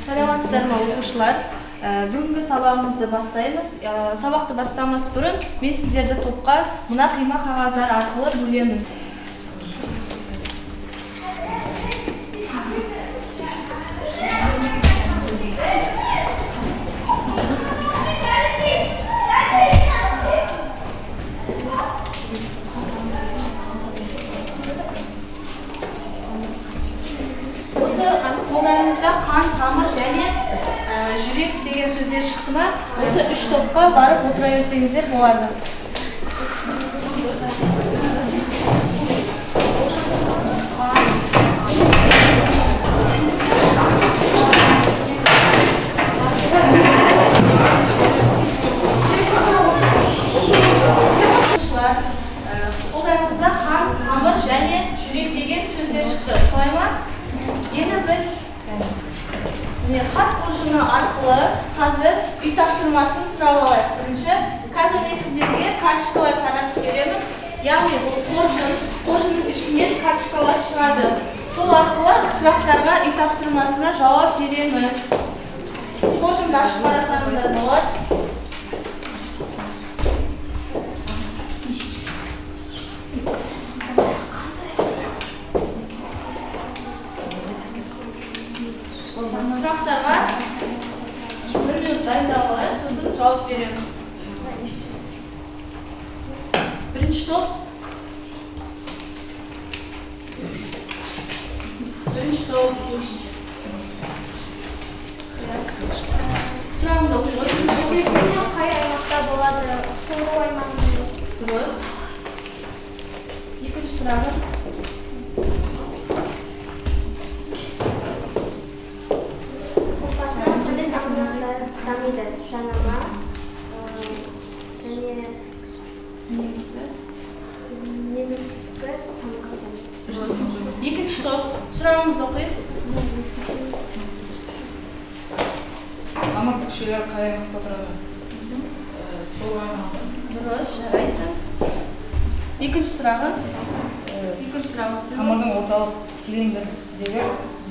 Саламатсыздар ма, оқушылар? Бүгінгі сабағымызды бастаймыз. Сабақты бастамас бұрын мен сіздерді топқа мына қима қағаздар арқылы бөлемін. Осы қолдарыңызда қан, тамыр және жүрек деген сөздер шықты ма? Осы үш топқа барып отыра берсеңіздер болады. Оқушылар, қолдарыңызда қан, тамыр және жүрек деген сөздер шықты. Солай ма? Енді біз хат қоржыны арқылы қазір үй тапсырмасын сұрап алайық. Бірінші, қазір мен сіздерге карточкалар таратып беремін. Яғни бұл қоржын, қоржынның ішінен карточкалар шығады. Сол арқылы сұрақтарға үй тапсырмасына жауап береміз. Қоржынды ашып қарасаңыздар болады. Сұрақтарға бір минут дайындап алайық, сосын жауап береміз. Бірінші топ. Бірінші топ. Сұрағымды оқи ғой. Қай аймақта болады? Сору аймағында. Дұрыс. Екінші сұрағым. Дамиды, жанама және негізгі тамырлар. Екінші топ. Сұрағымызды оқиық. Тамыр түкшелер қай аймақта тұрады? Сору аймағында. Дұрыс, жарайсың. Екінші сұрағы. Екінші сұрағы. Тамырдың орталық цилиндрдегі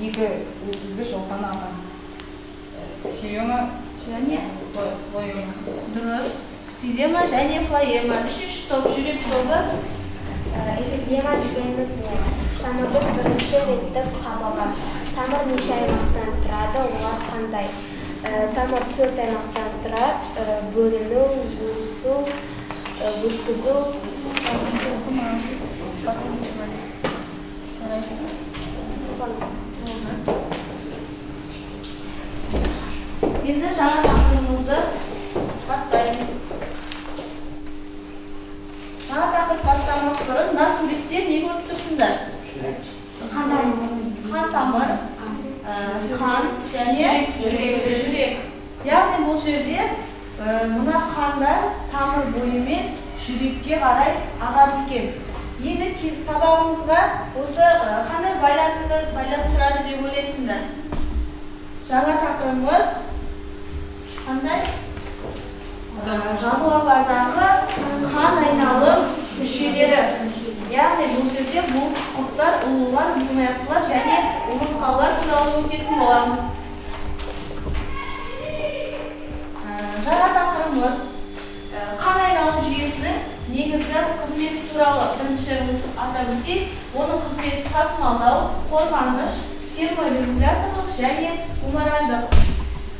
екі өткізгіш ұлпаны атаңыз. Ксилема және флоэма. Дұрыс. Ксилема және флоэма. Үшінші топ, жүрек тобы. Эпидема дегеніміз не? Тамырдың бірінші реттік қабығы. Тамыр неше аймақтан тұрады, олар қандай? Тамыр 4 аймақтан тұрады. Бөліну, өсу, өткізу. Жарайсың. Енді жаңа тақырыбымызды бастаймыз. Жаңа тақырып бастамас бұрын мына суретте не көріп тұрсыңдар? Қан тамыр, қан және жүрек. Яғни бұл жерде мына қандар тамыр бойымен жүрекке қарай ағады екен. Енді сабағымызға осы қандай байланыстырады деп ойлайсыңдар? Жаңа тақырыбымыз қандай? Жануарлардағы қан айналым мүшелері. Яғни бұл жерде бұл құрттар, ұлулар, буынаяқтылар және омыртқалар туралы өтетін боламыз. Жаңа тақырыбымыз қан айналым жүйесінің негізгі қызметі туралы бірінші атап өтейік. Оның қызметі тасымалдау, қорғаныш, терморегуляторлық және гуморалдық.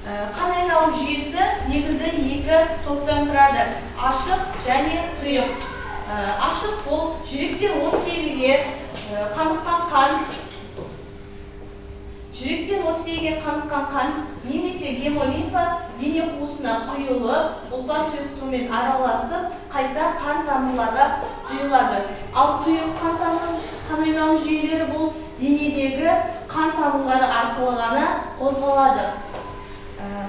Қан айналым жүйесі негізі екі топтан тұрады: ашық және тұйық. Ашық бұл жүректен оттегіге қаныққан қан, жүректен оттегіге қаныққан қан немесе гемолимфа дене қуысына құйылып, ұлпа сұйықтығымен араласып, қайта қан тамырларға құйылады. Ал тұйық қан айналым жүйелері бұл денедегі қан тамырлары арқылы ғана қозғалады.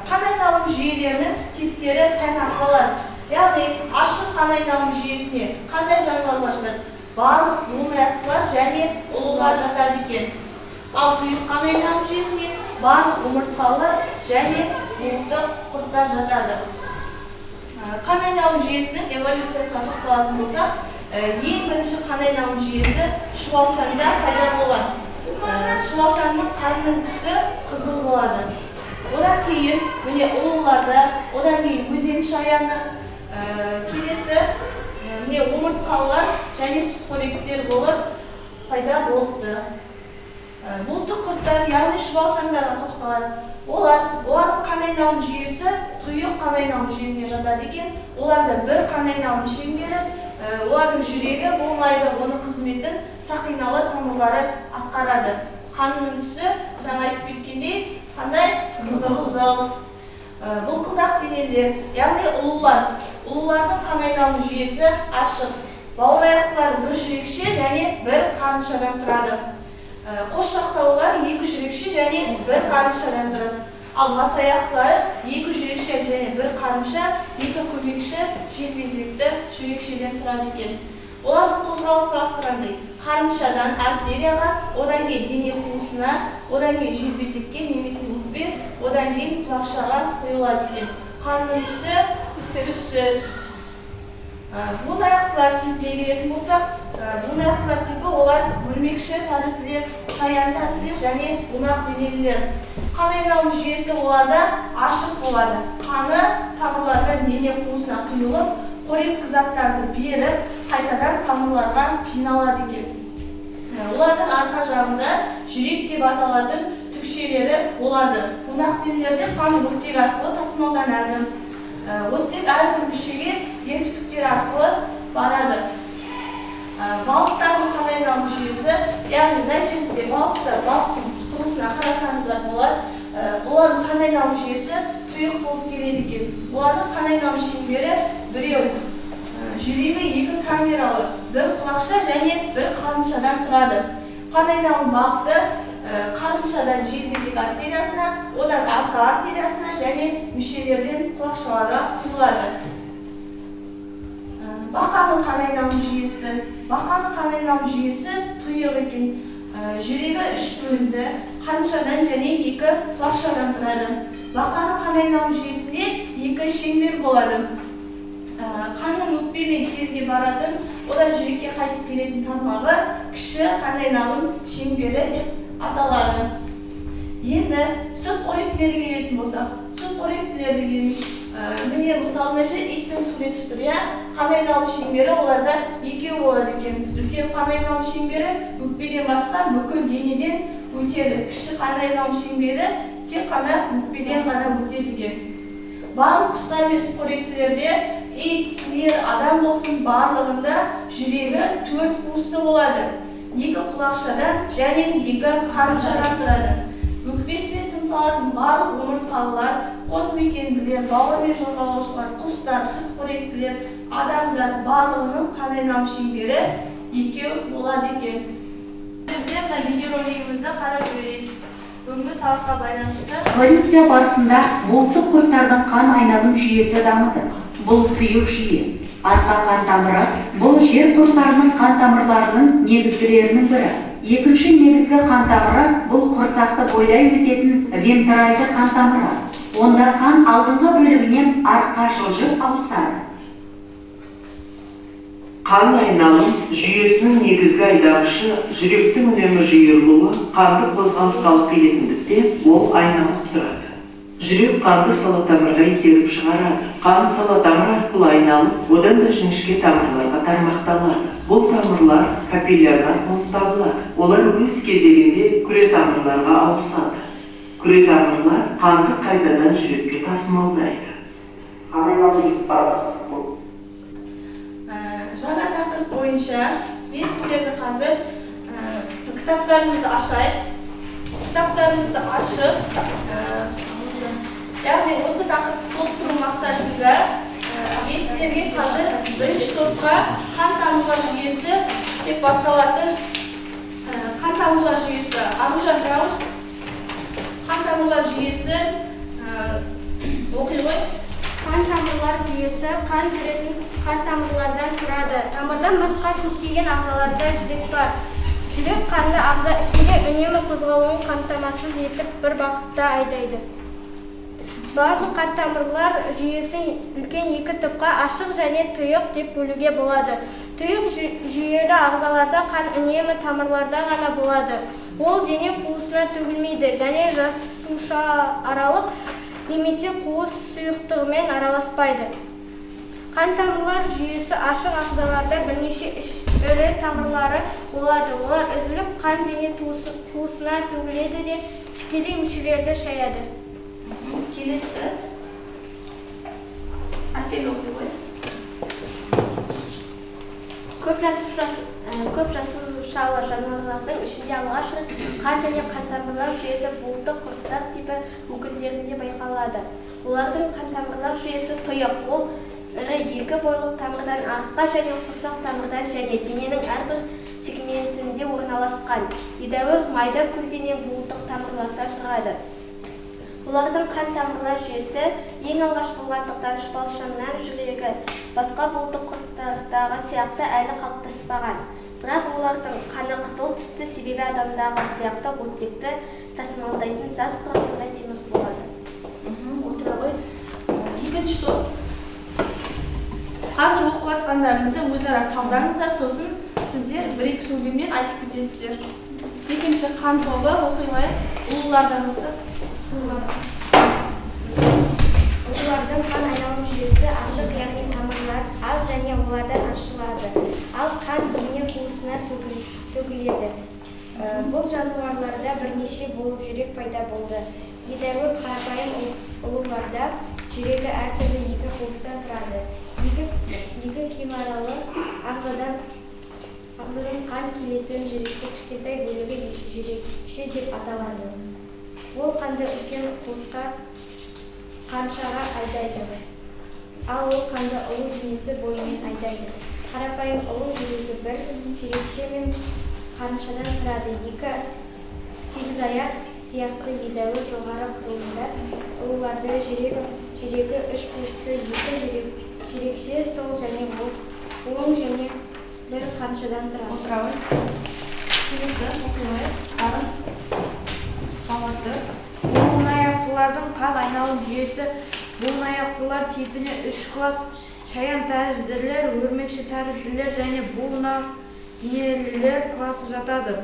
Қан айналым жүйелерінің типтері тән ағзалар. Яғни ашық қан айналым жүйесіне қандай жануарлар жатады? Барлық буынаяқтылар және ұлулар жатады екен. Ал тұйық қан айналым жүйесіне барлық омыртқалар және буықты құрттар жатады. Қан айналым жүйесінің эволюциясына тоқталатын болсақ, ең бірінші қан айналым жүйесі шұғалшаңда пайда болған. Шұғалшаңның қанының түсі қызыл болады. Одан кейін міне ұлуларда, одан кейін өзен шаяны, келесі міне омыртқалылар және сүтқоректілер болып пайда болыпты. Бұлттық құрттар, яғни шұбалшаңдарға тоқталады. Олардың қан айналым жүйесі тұйық қан айналым жүйесіне жатады екен. Оларда бір қан айналым шеңбері, олардың жүрегі болмайды, оның қызметін сақиналы тамырлары атқарады. Қанының түсі, жаңа айтып кеткендей, қандай? Қызыл. Бұлқылдақ денелер, яғни ұлулар. Ұлулардың қан айналым жүйесі ашық. Бауыраяқтылар бір жүрекше және бір қарыншадан тұрады. Қос жақтаулар екі жүрекше және бір қарыншадан тұрады. Ал бас аяқтылары екі жүрекше және бір қарынша, екі көмекші желбезекті жүрекшеден тұрады екен. Олардың қозғалыс бағыты қандай? Қарыншадан артерияға, одан кейін дене қуысына, одан кейін желбезекке немесе өкпе, одан кейін құлақшаға құйылады екен. Қанның түсі түссіз. Буынаяқтылар типіне келетін болсақ, буынаяқтылар типі олар өрмекші тәрізділер, шаян тәрізділер және бунақ денелілер. Қан айналым жүйесі оларда ашық болады. Қаны тамырлардан дене қуысына құйылып, қоректі заттарды беріп, қайтадан тамырларға жиналады екен. Олардың арқа жағында жүрек деп аталатын түкшелері болады. Бунақ денелерде қан оттек арқылы тасымалданады. Оттек әрбір мүшеге дем түтіктері арқылы барады. Балықтардың қан айналым жүйесі, яғни мына жерде балықтың құрылысына қарасаңыздар болады. Олардың қан айналым жүйесі тұйық болып келеді екен. Олардың қан айналым шеңбері біреу. Жүрегі екі камералы, бір құлақша және бір қарыншадан тұрады. Қан айналым бағыты қарыншадан желбезек артериясына, одан арқа артериясына және мүшелерден құлақшаларға құйылады. Бақаның қан айналым жүйесі. Бақаның қан айналым жүйесі тұйық екен. Жүрегі үш бөлінді, қарыншадан және екі құлақшадан тұрады. Бақаның қан айналым жүйесінде екі шеңбер болады. Қанның өкпе мен теріге баратын, одан жүрекке қайтып келетін тармағы кіші қан айналым шеңбері деп аталады. Енді сүт қоректілерге келетін болсақ, сүт қоректілері деген міне мысалы мына жерде иттің суреті тұр, иә? Қан айналым шеңбері оларда екеу болады екен. Үлкен қан айналым шеңбері өкпеден басқа бүкіл денеден өтеді. Кіші қан айналым шеңбері тек қана өкпеден ғана өтеді екен. Барлық құстар мен сүт қоректілерде ит, сиыр, адам болсын барлығында жүрегі төрт қуысты болады. Екі құлақшадан және екі қарыншадан тұрады. Өкпесімен тыныс алатын барлық омыртқалылар, қосмекенділер, бауыр мен жорғалаушылар, құстар, сүт қоректілер, адамдар барлығының қан айналым шеңбері екеу болады екен. Жерде мына видеоролигімізді қарап жіберейік. Бүгінгі сабаққа байланысты. Эволюция барысында бұлтық құрттардың қан айналым жүйесі дамыды. Бұл тұйық жүйе. Арқа қан тамыры бұл жер құрттарының қан тамырларының негізгілерінің бірі. Екінші негізгі қан тамыры бұл құрсақты бойлай өтетін вентральды қан тамыры. Онда қан алдыңғы бөлігінен артқа жылжып ауысады. Қан айналым жүйесінің негізгі айдағышы жүректің үнемі жиырылуы қанды қозғалысқа алып келетіндіктен ол айналып тұрады. Жүрек қанды сала тамырға итеріп шығарады. Қан сала тамыр арқылы айналып, одан да жіңішке тамырларға тармақталады. Бұл тамырлар капиллярлар болып табылады. Олар өз кезегінде күре тамырларға ауысады. Күре тамырлар қанды қайтадан жүрекке тасымалдайды. Жаңа тақырып бойынша мен сіздерді қазір кітаптарыңызды ашайық. Кітаптарыңызды ашып, яғни осы тақырыпты толықтыру мақсатында мен сіздерге қазір бірінші топқа қан тамырлар жүйесі деп басталатын қан тамырлар жүйесі, Аружан Рауш, қан тамырлар жүйесі оқи ғой. Қан тамырлар жүйесі қан жүретін қан тамырлардан тұрады. Тамырдан басқа көптеген ағзаларда жүрек бар. Жүрек қанды ағза ішінде үнемі қозғалуын қамтамасыз етіп бір бағытта айдайды. Барлық қан тамырлар жүйесін үлкен екі топқа ашық және тұйық деп бөлуге болады. Тұйық жүйелі ағзаларда қан үнемі тамырларда ғана болады. Ол дене қуысына төгілмейді және Сушааралық немесе қуыс сұйықтығымен араласпайды. Қан тамырлар жүйесі ашық ағзаларда бірнеше ірі тамырлары болады. Олар үзіліп, қан дене қуысына төгіледі де тікелей мүшелерді шаяды. Келесі. Әсел оқи ғой. Көп жасушалы жануарлардың ішінде алғаш рет қан және қантамырлар жүйесі буылтық құрттар типі өкілдерінде байқалады. Олардың қантамырлар жүйесі тұйық, ол ірі екі бойлық тамырдан, арқа және құрсақ тамырдан және дененің әрбір сегментінде орналасқан едәуір майда көлденең буылтық тамырлардан тұрады. Олардың қан тамырлар жүйесі ең алғаш болғандықтан шпалшаңнан жүрегі басқа буылтық құрттардағы сияқты әлі қалыптаспаған. Бірақ олардың қаны қызыл түсті, себебі адамдағы сияқты оттекті тасымалдайтын зат құрамында темір болады. Отыра ғой. Екінші топ. Қазір оқып жатқандарыңызды өзара талдаңыздар, сосын сіздер бір-екі сөйлеммен айтып кетесіздер. Екінші қан тобы оқи қояйық. Ұлылардан бастап. Ұлылардың қан айналым жүйесі ашық, яғни тамырлар аз және олардан ашылады, ал қан дене қуысына төгіледі. Бұл жануарларда бірнеше болып жүрек пайда болды. Едәуір қарапайым ұлуларда жүрегі әртүрлі екі қуыстан тұрады. Екі кемаралы ағзадан қан келетін жүректің кішкентай бөлігі жүрекше деп аталады. Ол қанды үлкен қуысқа қаншаға айдайды, ал ол қанды ұлу денесі бойымен айдайды. Қарапайым ұлу жүрегі бір жүрекше мен қаншадан тұрады. Екі сегізаяқ сияқты едәуір жоғары құрылымда ұлуларда жүрегі үш қуысты, екі жүрекше сол және оң және бір қаншадан тұрады. Отыра ғой. Келесі оқи қояйық. Арын. Буынаяқтылардың қан айналым жүйесі. Буынаяқтылар типіне үш класс: шаян тәрізділер, өрмекші тәрізділер және буынақ денелілер класы жатады.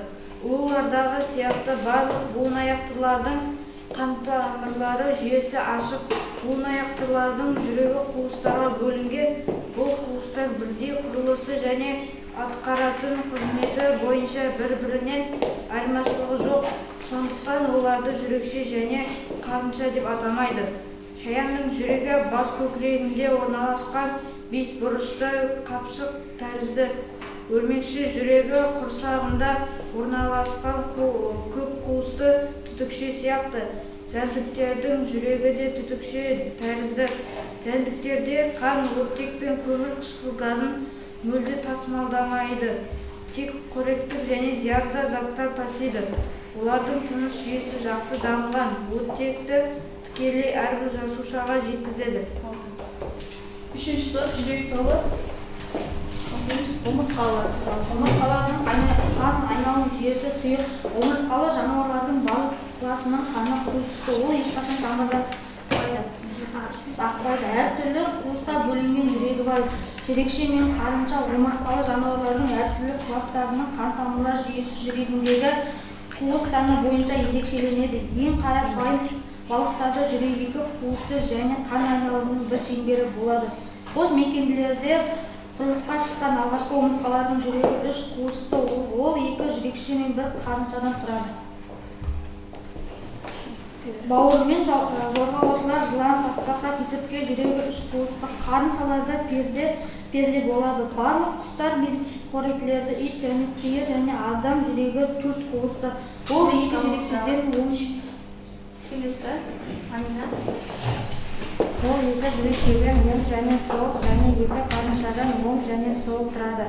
Ұлулардағы сияқты барлық буынаяқтылардың қантамырлары жүйесі ашық. Буынаяқтылардың жүрегі қуыстарға бөлінген. Бұл қуыстар бірдей құрылысы және атқаратын қызметі бойынша бір-бірінен айырмашылығы жоқ. Сондықтан оларды жүрекше және қарынша деп атамайды. Шаянның жүрегі бас көкірегінде орналасқан бес бұрышты қапшық тәрізді. Өрмекші жүрегі құрсағында орналасқан көп қуысты түтікше сияқты. Жәндіктердің жүрегі де түтікше тәрізді. Жәндіктерде қан оттек пен көмір қышқыл газын мүлде тасымалдамайды. Тек қоректік және зиянды заттар тасиды. Олардың тыныс жүйесі жақсы дамыған, оттекті тікелей әрбір жасушаға жеткізеді. Үшінші топ жүрек тобы. Омыртқалы. Омыртқалардың қан айналым жүйесі тұйық. Омыртқалы жануарлардың барлық класының қаны қызыл түсті. Ол ешқашан тамырдан тыс ақпайды. Әртүрлі қуысқа бөлінген жүрегі бар. Жүрекше мен қарынша. Омыртқалы жануарлардың әртүрлі кластарының қан тамырлар жүйесі жүрегіндегі қуыс саны бойынша ерекшеленеді. Ең қарапайым балықтарда жүрек екі қуысы және қан айналымының бір шеңбері болады. Қос мекенділерде құрлыққа шыққан алғашқы омыртқалардың жүрегі үш қуысты, ол екі жүрекше мен бір қарыншадан тұрады. Бауырмен жорғалаушылар, жылан, тасбақа, кесіртке жүрегі үш қуысты, қарыншаларда перде болады. Барлық құстар мен сүтқоректілерді, ит және сиыр және адам жүрегі төрт қуысты, ол екі жүрекшеден оң. Келесі, Амина. Ол екі жүрекшеден оң және сол және екі қарыншадан оң және сол тұрады.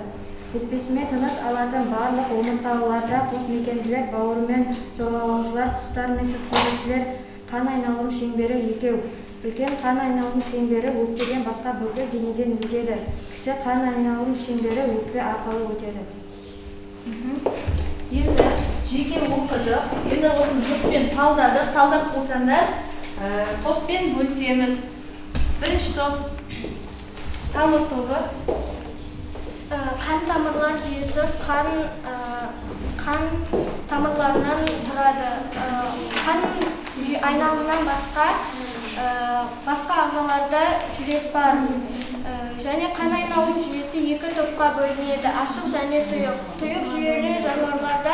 Өкпесімен тыныс алатын барлық омыртқалыларда қосмекенділер, бауырмен жорғалаушылар, құстар мен сүтқоректілер қан айналым шеңбері екеу. Үлкен қан айналым шеңбері өкпеден басқа бүкіл денеден өтеді. Кіші қан айналым шеңбері өкпе арқылы өтеді. Енді жеке оқыдық, енді осыны жұппен талдадық. Талдап болсаңдар, топпен бөлісеміз. Бірінші топ, тамыр тобы. Қан тамырлар жүйесі қан тамырларынан тұрады. Қан Айналымнан басқа басқа ағзаларда жүрек бар. Және қан айналым жүйесі екі топқа бөлінеді: ашық және тұйық. Тұйық жүйелі жануарларда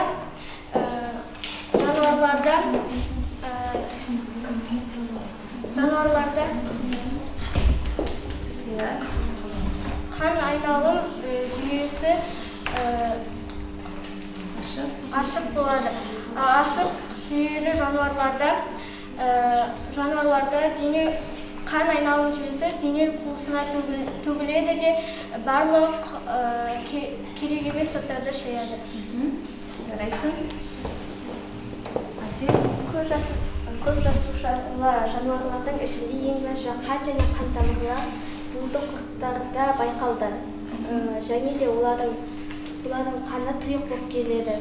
жануарларда жануарларда қан айналым жүйесі ашық болады. Ашық жүйелі жануарларда дене қан айналым жүйесі дене қуысына төгіледі де, барлық керек емес заттарды шаяды. Жарайсың. Әсел. Көп жасушалы жануарлардың ішінде ең бірінші қан және қан тамырлар буынтық құрттарда байқалды. Және де олардың қаны тұйық болып келеді.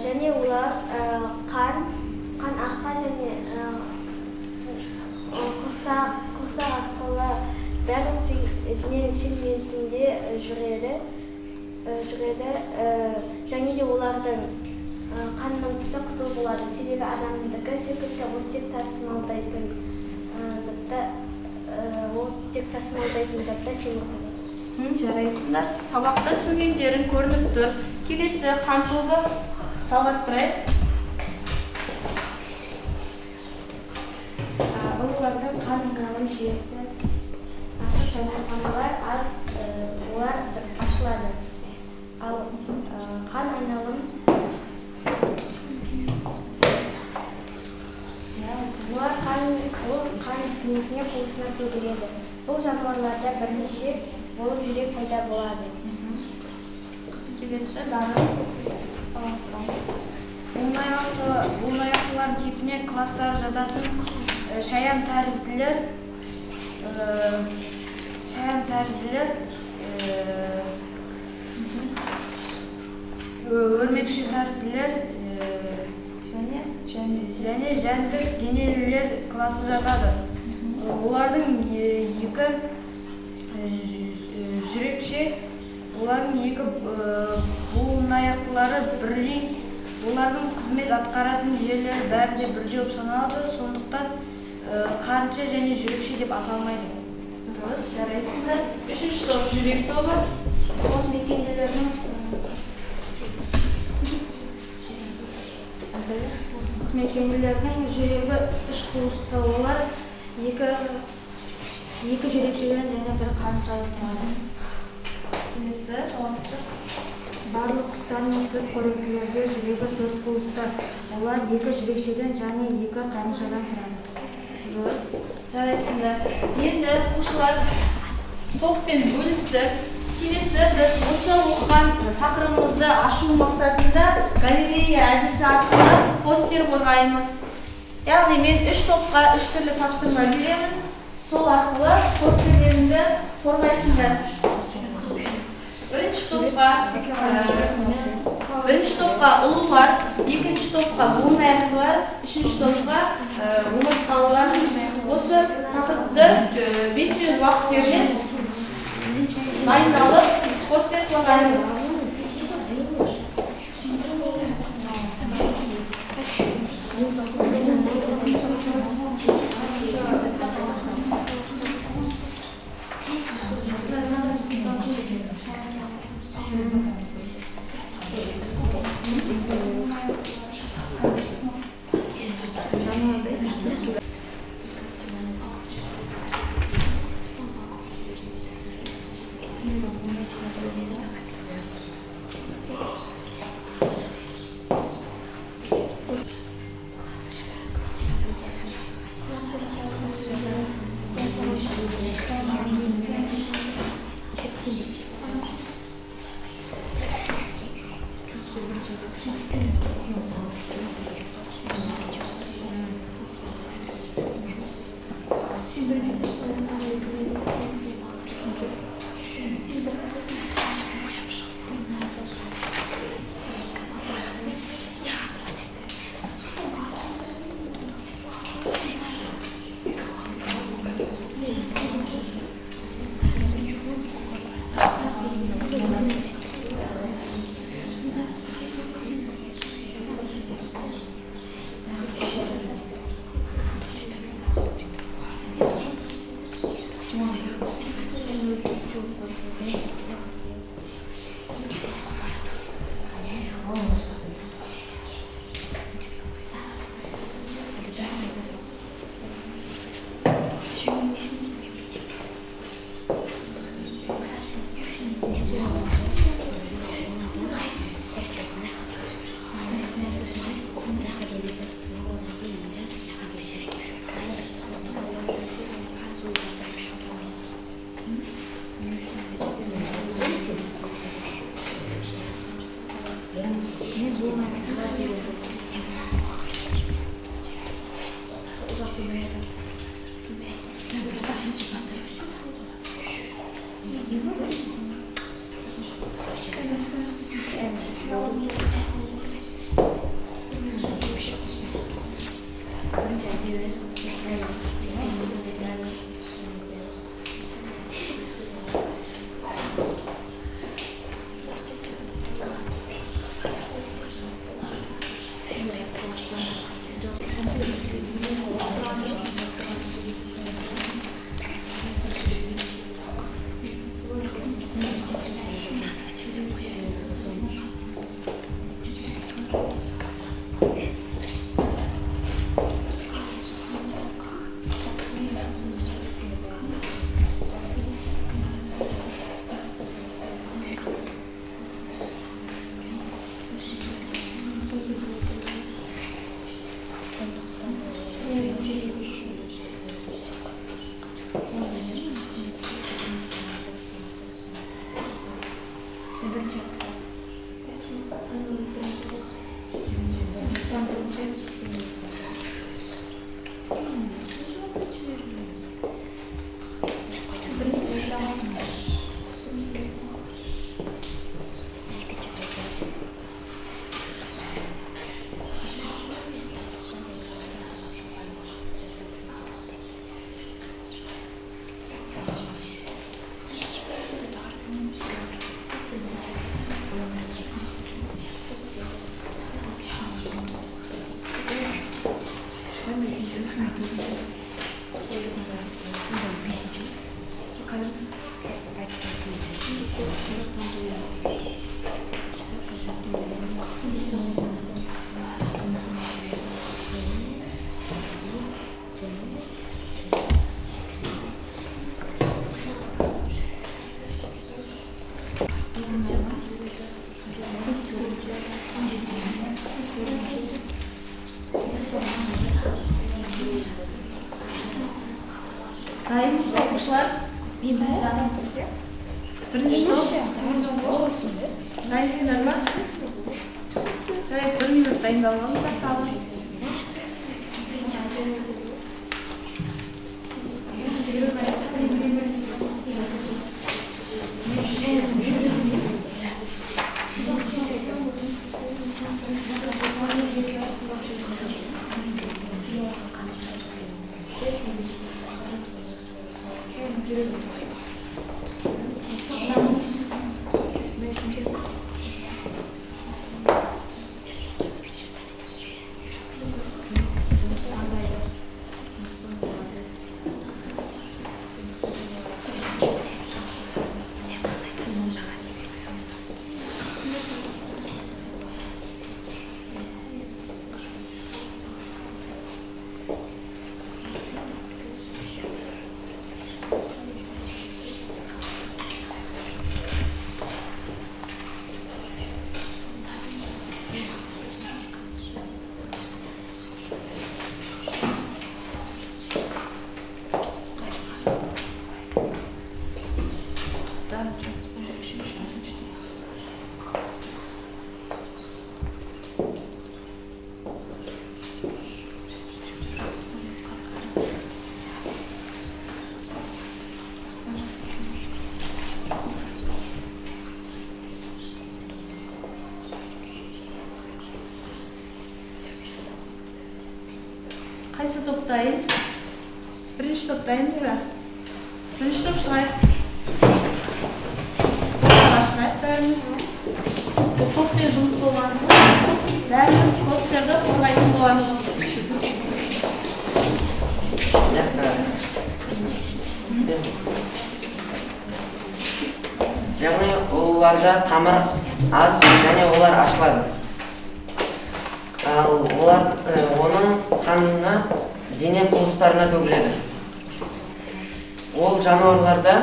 Және олар қан арқа және құрсақ арқылы барлық дене сегментінде жүреді. Және де олардың қанының түсі қызыл болады, себебі адамдікі секілді оттек тасымалдайтын затта темір. Жарайсыңдар. Сабақта түсінгендерің көрініп тұр. Келесі қан тобы жалғастырайық. Олардың қан айналым жүйесі ашық және тамырлар аз, олар ашылады. Ал қан айналым олар қан денесіне қуысына төгіледі. Бұл жануарларда бірнеше болып жүрек пайда болады. Келесі дарын салыстырамыз. Буынаяқтылар типіне кластары жататын шаян тәрізділер, өрмекші тәрізділер және жәндік денелілер класы жатады. Олардың екі жүрекше, олардың екі буынаяқтылары бірдей, олардың қызмет атқаратын жерлері бәрі де бірдей болып саналады, сондықтан қарынша және жүрекше деп аталмайды. Дұрыс, жарайсыңдар. Үшінші топ жүрек тобы. Қосмекенділердің жүрегі үш қуысты, олар екі жүрекшеден және бір қарыншадан тұрады. Келесі жалғастыр. Барлық құстар мен сүт қоректілерде жүрегі төрт қуысты, олар екі жүрекшеден және екі қарыншадан тұрады. Дұрыс, жарайсыңдар. Енді оқушылар топпен бөлістік. Келесі біз осы оқыған тақырыбымызды ашу мақсатында галерея әдісі арқылы постер қорғаймыз. Яғни мен үш топқа үш түрлі тапсырма беремін. Сол арқылы постерлеріңді қорғайсыңдар. Бірінші топқа ұлулар, екінші топқа буынаяқтылар, үшінші топқа омыртқалылар. Осы тақырыпты 5 минут уақыт беріледі. Дайындалып постер қорғаймыз. Дайынбыз ба, оқушылар? Бірінші топ. Дайынсыңдар ма? Жарайды, бір минут дайындалып алыңыздар тағы. Қайсы топ дайын? Бірінші топ дайынбыз ба? Бірінші топ шығайық. Ортаға шығайық бәріміз. Бұл топпен жұмыс болған. Бәріміз постерді қорғайтын боламыз. Оларда тамыр аз және олар ашылады. Ал олар оның қанына дене қуыстарына төгіледі. Ол жануарларда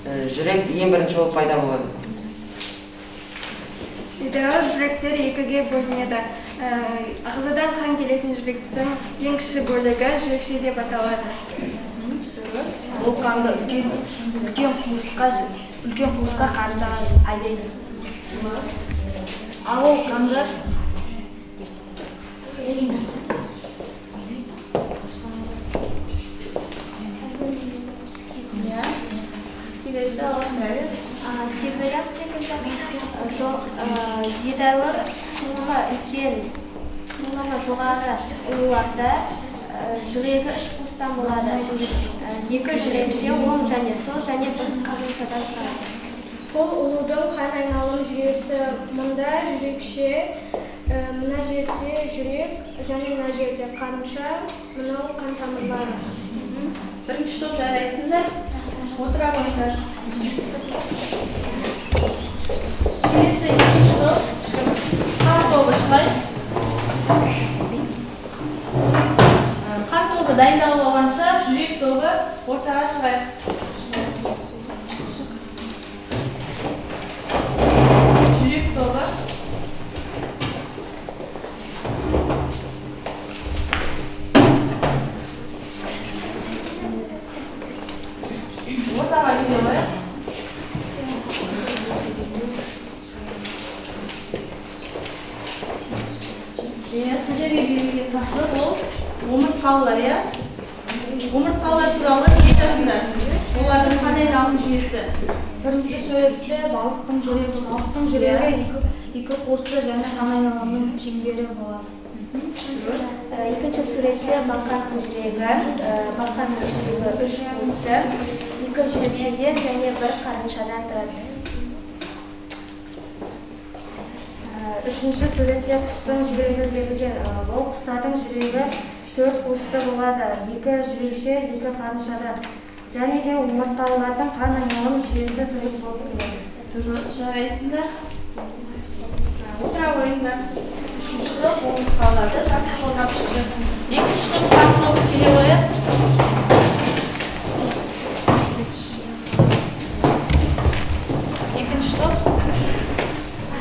жүрек ең бірінші болып пайда болады. Едәуір жүректер екіге бөлінеді. Ағзадан қан келетін жүректің ең кіші бөлігі жүрекше деп аталады. Ол қанды үлкен қуысқа қарыншаға айдайды. Ал ол қанды Келесі аласың. Тезаяқ секілді едәуір құрылымы үлкен, құрылымы жоғары ұлуларда жүрегі үш қуыстан болады. Екі жүрекше, оң және сол және бір қарыншадан тұрады. Бұл ұлудың қан айналым жүйесі. Мұнда жүрекше, мына жерде жүрек және мына жерде қарынша, мынау қан тамырлары. Бірінші топ жарайсыңдар. Отыра қойыңдар. Келесі екінші топ қан тобы шығайық. Қан тобы дайындалып алғанша жүрек тобы ортаға шығайық. Жүрек тобы. Ортаға келе қояйық. Сіздерге берілген тақырып ол омыртқалылар, иә? Омыртқалылар туралы не айтасыңдар? Олардың қан айналым жүйесі. Бірінші суретте балықтың жүрегі. Балықтың жүрегі екі қуысты және қан айналымының шеңбері болады. Екінші суретте бақаның жүрегі. Бақаның жүрегі үш қуысты, екі жүрекшеден және бір қарыншадан тұрады. Үшінші суретте құстың жүрегі берілген. Бұл құстардың жүрегі төрт қуысты болады. Екі жүрекше, екі қарыншадан. Және де омыртқалылардың қан айналым жүйесі тұйық болып келеді. Дұрыс, жарайсыңдар. Отыра қойыңдар. Үшінші топ омыртқалыларды жақсы қорғап шықты. Екінші топ қан тобы келе қояйық. Екінші топ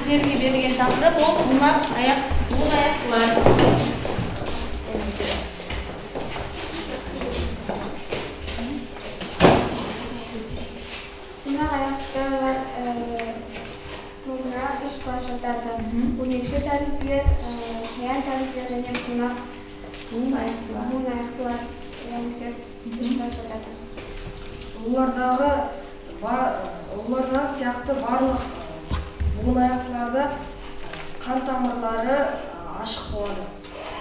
сіздерге берілген тақырып ол буынаяқтылар. Буынаяқтылар тобына үш класс жатады. Өрмекші тәрізділер, шаян тәрізділер және буынаяқтылар үш класс жатады. Олардағы сияқты барлық буынаяқтыларда қан тамырлары ашық болады.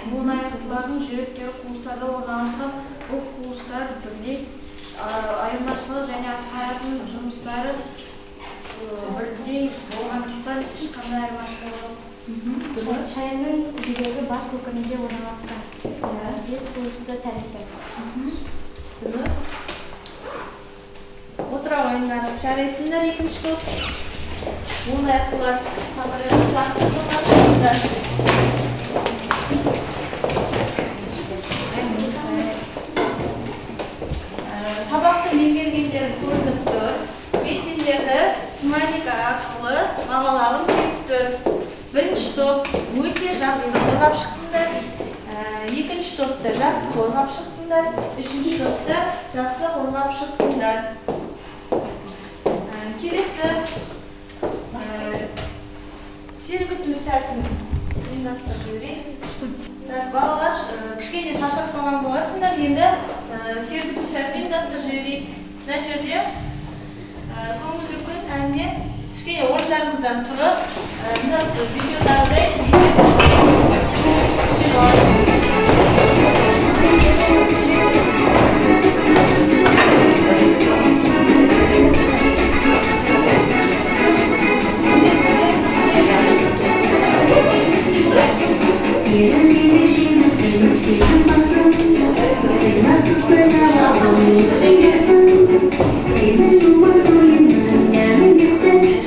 Буынаяқтылардың жүректері қуыстарда орналасқан. Бұл қуыстар бірдей, айырмашылығы және атқаратын жұмыстары бірдей болғандықтан ешқандай айырмашылығы жоқ. Шаянның жүрегі бас көкірегінде орналасқан. Бес қуысты тәрізді. Дұрыс. Отыра қойыңдар. Жарайсыңдар екінші топ. Буынаяқтылар тамыры жақсы қорғап шықтыңдар. Сабақты меңгергендерің көрініп тұр. Мен сендерді смайлик арқылы бағалағым келіп тұр. Бірінші топ өте жақсы қорғап шықтыңдар. Екінші топты жақсы қорғап шықтыңдар. Үшінші топты жақсы қорғап шықтыңдар. Келесі сергіту сәтін ұйымдастырып жіберейік. Балалар, кішкене шаршап қалған боласыңдар, енді сергіту сәтін ұйымдастырып жіберейік. Мына жерде көңілді күн әніне кішкене орындарыңыздан тұрып, мына видеодағыдай билеп. Сенің думан ойының әнін естіп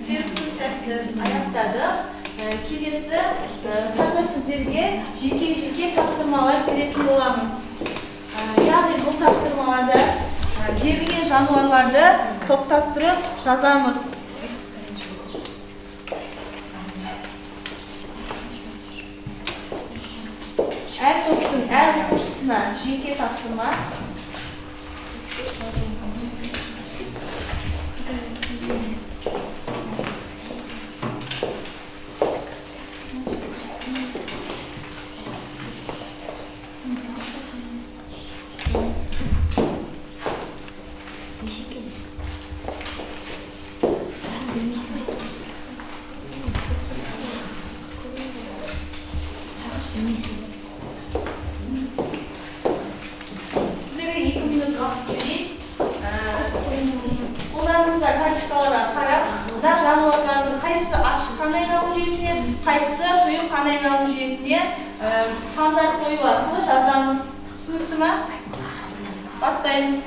Серікту сәтті аяқтадық. Келесі, қазір сіздерге жеке-жеке тапсырмалар беретін боламын. Яғни бұл тапсырмаларда берілген жануарларды топтастырып жазамыз. Әр топтың әр оқушысына жеке тапсырма. Сіздерге 2 минут уақыт берейін. Қолдарыңызда карточкаларға қарап, мына жануарлардың қайсысы ашық қан айналым жүйесіне, қайсысы тұйық қан айналым жүйесіне сандар қою арқылы жазамыз. Түсінікті ма? Бастаймыз.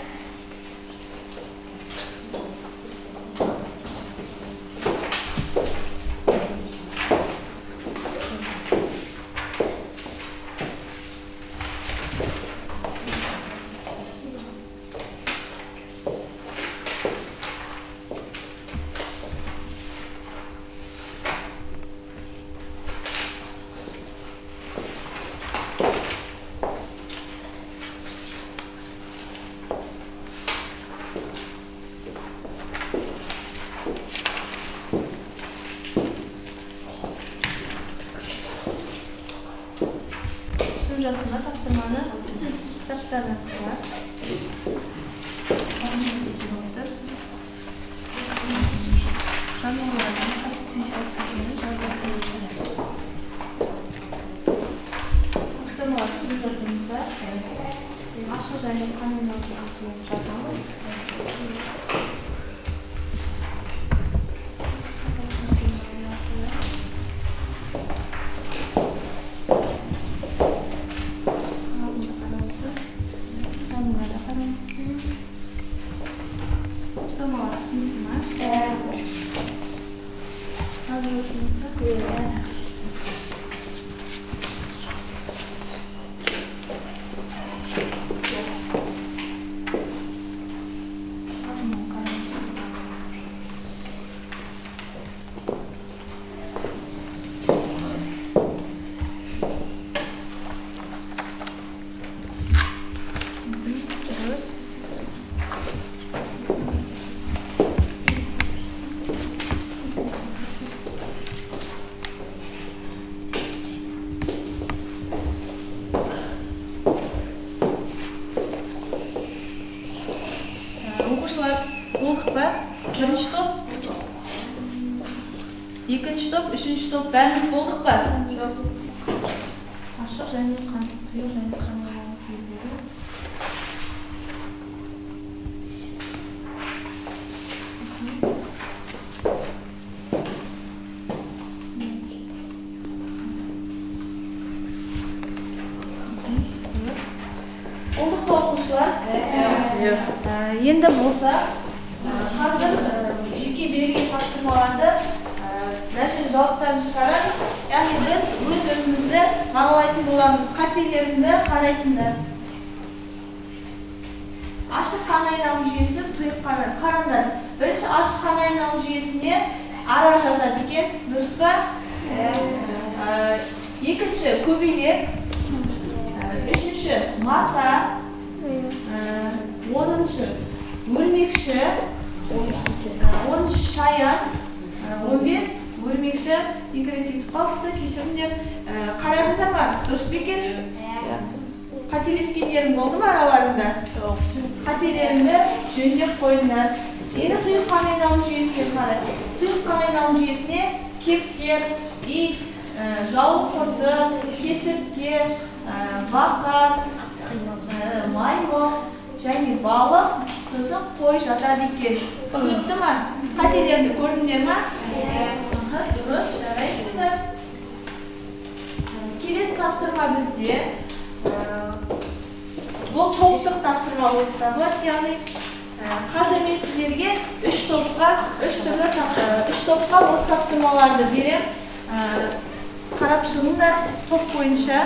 Жасына тапсырманы кітаптарына қарап. Жануарлардың қайсысын қайсысын жазасыз. Тапсырмалар түсіп жатырмыз ба? Ашық және қан айналым жүйесін жазамыз. Оқушылар, болдық па? Бірінші топ? Екінші топ, үшінші топ, бәріміз болдық па? Жоқ. Ашық және қан, тұйық және қан айналым жүйелері. Болдық па, оқушылар? Енді болса, қазір жеке берілген тапсырмаларды нәтиже жауаптарын шығарады. Яғни біз өз-өзімізді бағалайтын боламыз. Қателеріңді қарайсыңдар. Ашық қан айналым жүйесі, тұйық қан. Қараңдар. Бірінші ашық қан айналым жүйесіне ара жатады екен, дұрыс па? Екінші көбелек, үшінші маса, 10-шы өрмекші, 10-шы шаян, 15 өрмекші, екі рет кетіп қалыпты, кешіріңдер. Қарадыңдар ма? Дұрыс па екен? Қателескендерің болды ма араларында? Қателеріңді жөндеп қойыңдар. Енді тұйық қан айналым жүйесіне қарай. Тұйық қан айналым жүйесіне кептер, ит, жауын құрты, кесіртке, бақа, маймыл және балық, сосын қой жатады екен. Түсінікті ма? Қателерді көрдіңдер ма? Дұрыс, жарайсыңдар. Келесі тапсырма бізде. Бұл топтық тапсырма болып табылады, яғни қазір мен сіздерге топқа үш түрлі үш топқа осы тапсырмаларды берем. Қарап шығыңдар топ бойынша.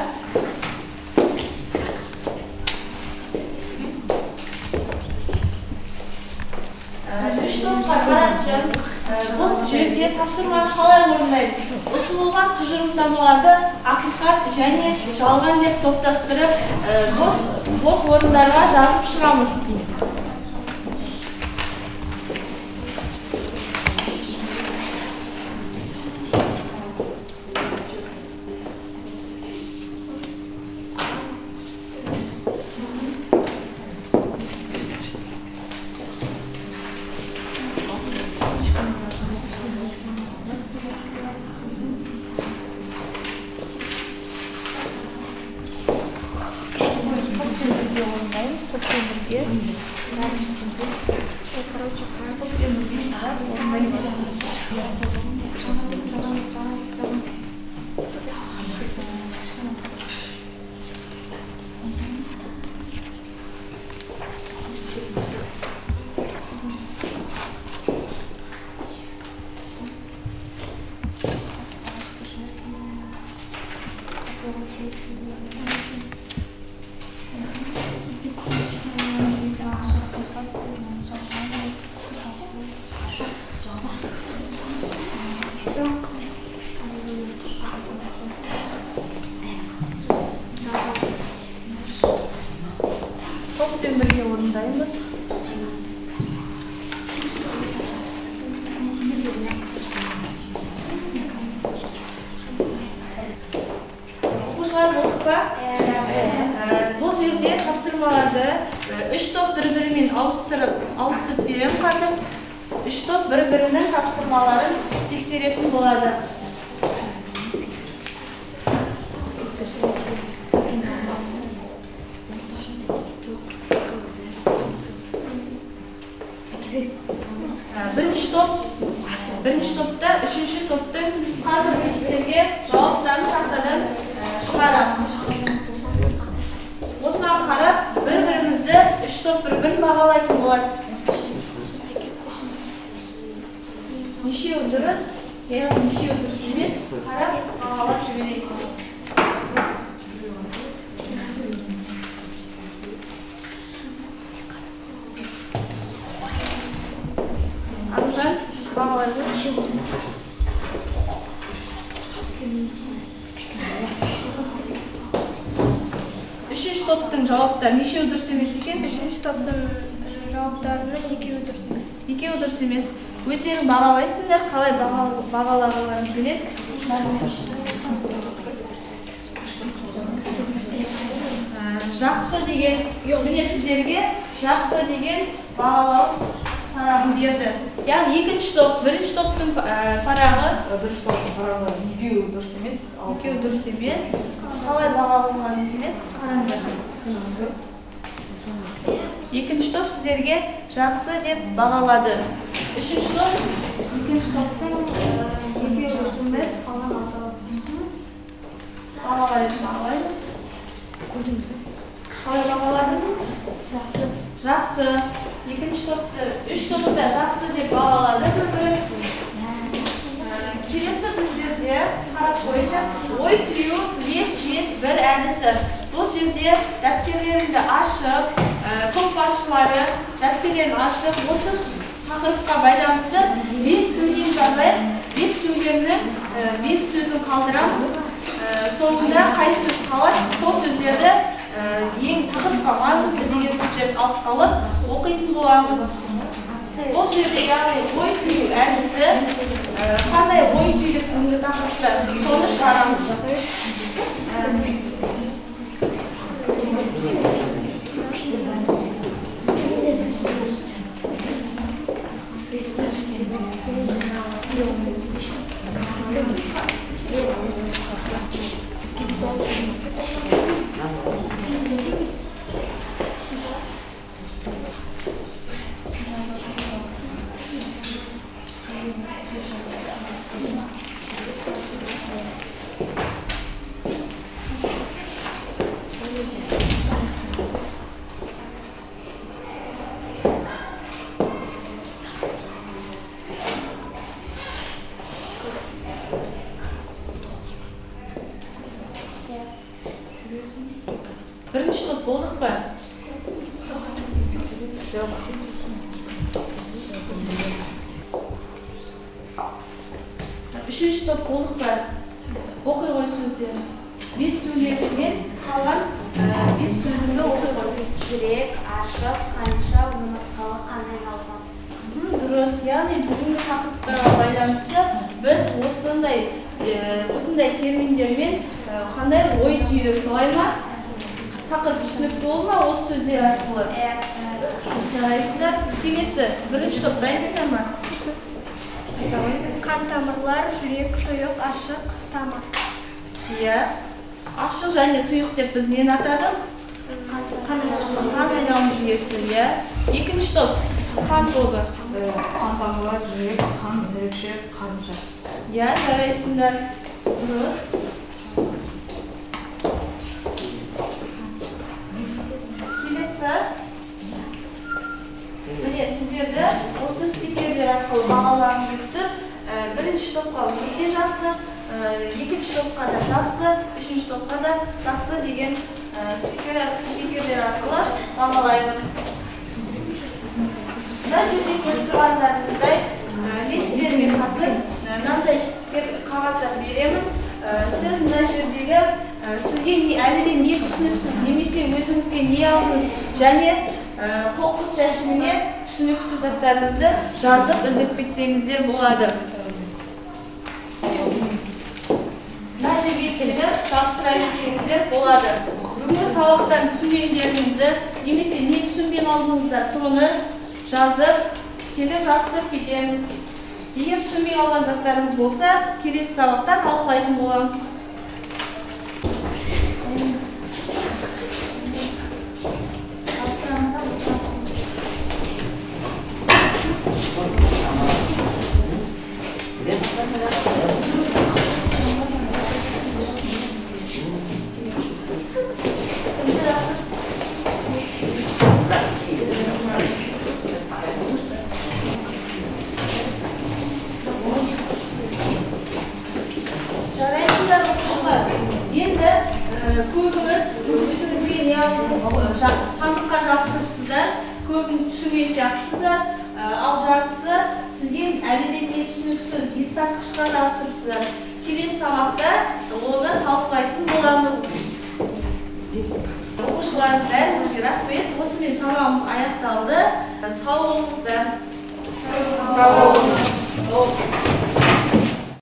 Үш топқа қарап, бұл жерде тапсырманы қалай орындаймыз? Ұсынылған тұжырымдамаларды ақиқат және жалған деп топтастырып, бос орындарға жазып шығамыз. Топпен бірге орындаймыз. Оқушылар, болдық па? Бұл жерде тапсырмаларды үш топ бір-бірімен ауыстырып беремін қазір. Үш топ бір-бірінің тапсырмаларын тексеретін болады. Бірінші топта, үшінші топтың қазір сіздерге жауаптарын тақтадан шығарамын. Осыған қарап, бір-бірімізді үш топ бір-бірін бағалайтын болады. Нешеуі дұрыс, яғни нешеуі дұрыс емес, қарап бағалап жіберейік. Аружан, бағалай ғой. Үшінші топтың жауаптары нешеуі дұрыс емес екен? Үшінші топтың жауаптарының екеуі дұрыс емес. Екеуі дұрыс емес. Өздерің бағалайсыңдар, қалай бағалағыларың келеді. Жақсы деген, міне сіздерге жақсы деген бағалау парағын берді. Яғни екінші топ, бірінші топтың парағы. Бірінші топтың парағы екеуі дұрыс емес. Екеуі дұрыс емес. Қалай бағалағыларың келеді? Қараңдар. Екінші топ сіздерге жақсы деп бағалады. Үшінші топ? Екінші топтың екеуі дұрыс емес, қалған алтауы. Бағалаймыз. Көрдіңіз. Қалай бағаладың? Жақсы. Жақсы. Екінші топты, үш топта жақсы деп бағалады бір-бірін. Келесі біздерде қарап қойыңдар. Ой түю 5-5-1 әдісі. Бұл жерде дәптерлеріңді ашып, топ басшылары дәптерлерін ашып, осы тақырыпқа байланысты 5 сөйлем жазайық. 5 сөйлемнің 5 сөзін қалдырамыз. Соңында қай сөз қалады, сол сөздерді ең тақырыпқа маңызды деген сөздерді алып қалып оқитын боламыз. Бұл жерде яғни ой түю әдісі, қандай ой түйдік бүгінгі тақырыпта, соны шығарамыз. Үшінші топ болдық па? Оқи ғой сөздерін. 5 сөйлемнен қалған 5 сөзіңді оқи ғой. Жүрек, ашық, қанша, омыртқалы, қан айналымы. Дұрыс. Яғни бүгінгі тақырыптарға байланысты біз осындай терминдермен қандай ой түйдік, солай ма? Тақырып түсінікті болды ма осы сөздер арқылы? Жарайсыздар. Келесі бірінші топ дайынсыздар ма? Қан тамырлар, жүрек, тұйық, ашық, тамыр. Иә. Ашық және тұйық деп біз нені атадық? Қан айналым жүйесі, иә. Екінші топ қан тобы. Қан тамырлар, жүрек, қан, жүрекше, қарынша. Иә, жарайсыңдар. Дұрыс. Келесі. Міне, сіздерді осы стикерлер арқылы бағалағым келіп тұр. Бірінші топқа өте жақсы, екінші топқа да жақсы, үшінші топқа да жақсы деген стикерлер арқылы бағалаймын. Мына жерде көріп тұрғандарыңыздай, мен сіздерге қазір мынандай стикер қағаздар беремін. Сіз мына жердегі сізге әлі де не түсініксіз, немесе өзіңізге не алдыңыз және қоқыс жәшігіне түсініксіз заттарыңызды жазып ілдіріп кетсеңіздер болады. Мына жерге келіп тапсыра берсеңіздер болады. Бүгінгі сабақтан түсінгендеріңізді немесе не түсінбей қалдыңыздар, соны жазып келіп жабыстырып кетеміз. Егер түсінбей қалған заттарыңыз болса, келесі сабақта талқылайтын боламыз. Жарайсыздар, оқушылар. Енді көбіңіз өзіңізге не алдыңыз, сандыққа жабыстырыпсыздар, көбіңіз түсінген сияқтысыздар, ал жартысы сізге әлі де не түсініксіз, ет тартқышқа жабыстырыпсыздар. Келесі сабақта оны талқылайтын боламыз. Оқушылар, бәріңізге рахмет. Осымен сабағымыз аяқталды. Сау болыңыздар. Сау болыңыз.